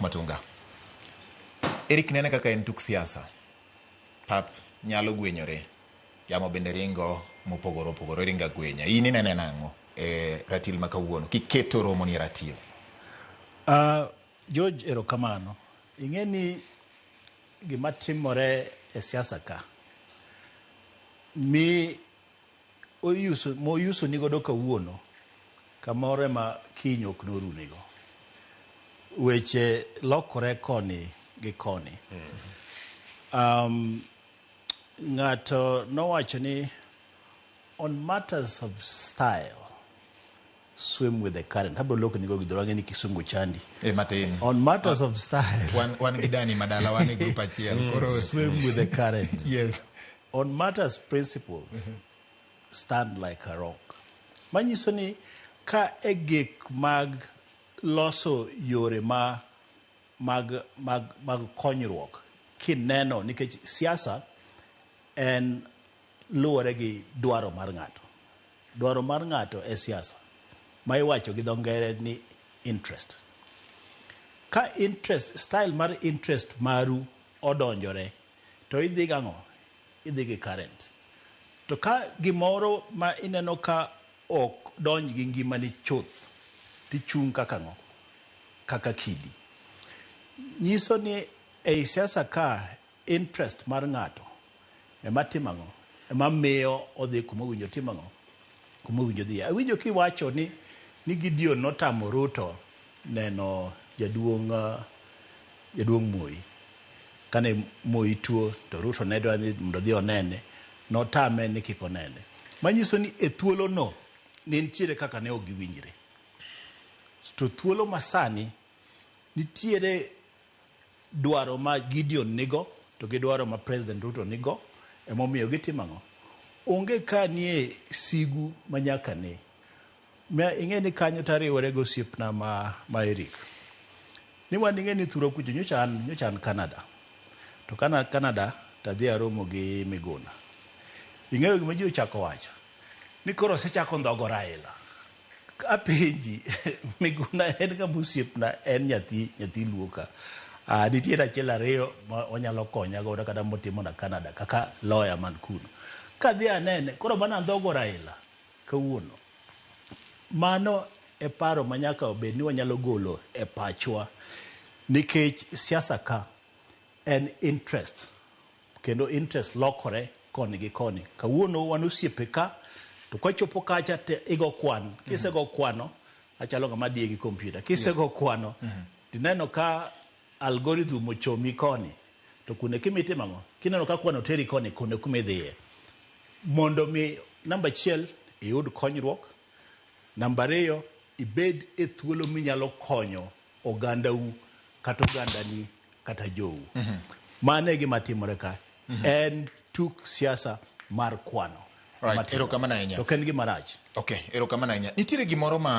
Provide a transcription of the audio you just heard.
Mark Matunga. Eric nene kaka en tuk siasa. Pap nyalo gwenyore. Yamo bende ringo mopogore opogore ringo agwenya. In inene nang'o e ratil ma kawuono kiketo romo ni e ratil? George, erokamano. Ing'e ni gima timore e siasa ka mi oyuso moyuso ni godo kawuono kamoro ema kiny ok norunigo. Weche lokore koni gi koni. Ng'ato nowacho ni on matters of style swim with the current. Abro loko nigo gi dholuo, ang'e ni kisungu chandi. E matin. On matters of style Wan gi Dani Madala wan e group achiel. Koro swim with the current. On matters principle stand like a rock. Manyiso ni ka e gik mag loso yore ma mag konyruok kineno nikech siasa en luwore gi dwaro mar ng'ato. Dwaro mar ng'ato e siasa ma iwacho gi dho ngere ni interest. Ka interest, style mar interest maru odonjore to idhi gang'o? Idhi gi current. To ka gimoro ma ineno ka ok donj gi ngimani chuth tichung' kaka ang'o? Kaka kidi. Nyiso ni ei siasa ka interest mar ng'ato ema timo ang'o? Ema miyo odhi kuma owinjo otim ang'o? Kuma owinjo odhiye. Awinjo kiwacho ni Gideon notamo Ruto neno jaduong' Moi. Kane Moi tuo to Ruto ne dwa ni mondo odhi onene, notame ni kik onene. Manyiso ni e thuolo no ne nitiere kaka ne ok giwinjre. To thuolo masani nitiere dwaro ma Gideon nigo to gi dwaro ma President Ruto nigo, emomiyo gitimo ang'o? Onge ka nie sigu ma nyaka ne. Ma ing'e ni kanyo tariwore gi osiepna ma Eric. Ni wan ing'e ni thuro kucho nyocha an Canada. To kana Canada tadhi aromo gi Miguna. Ing'eyo gima ji ochako wacho? Ni koro osechako ndhogo Raila. Apenji, Miguna en ng'ama osiepna, en nyathi Luo ka. Nitiere achiel ariyo ma onyalo konya godo kata motimo na Canada kaka lawyer man kuno. Kadhi anene, koro mana ndhogo Raila kawuono. Mano e paro ma nyaka obed ni wanyalo golo e pachwa nikech siasa ka en interest kendo interest lokore koni gi koni. Kawuono wan osiepe ka to kwachopo kacha te igo kwan. Kisego kwano achalo ng'ama diye gi kompyuta. Kisego kwano tineno ka algorithm ochomi koni to kune kimitimo ang'o? Kineno ka kwano teri koni kune kumidhiye. Mondo mi namba achiel iyud konyruok, namba ariyo ibed e thuolo minyalo konyo ogandau kata ogandani kata jou. Mano e gima timore ka. En tuk siasa mar kwano. Right, erokamano ahinya. To ok en gima rach. Okay, erokamano ahinya. Nitiere gimoro ma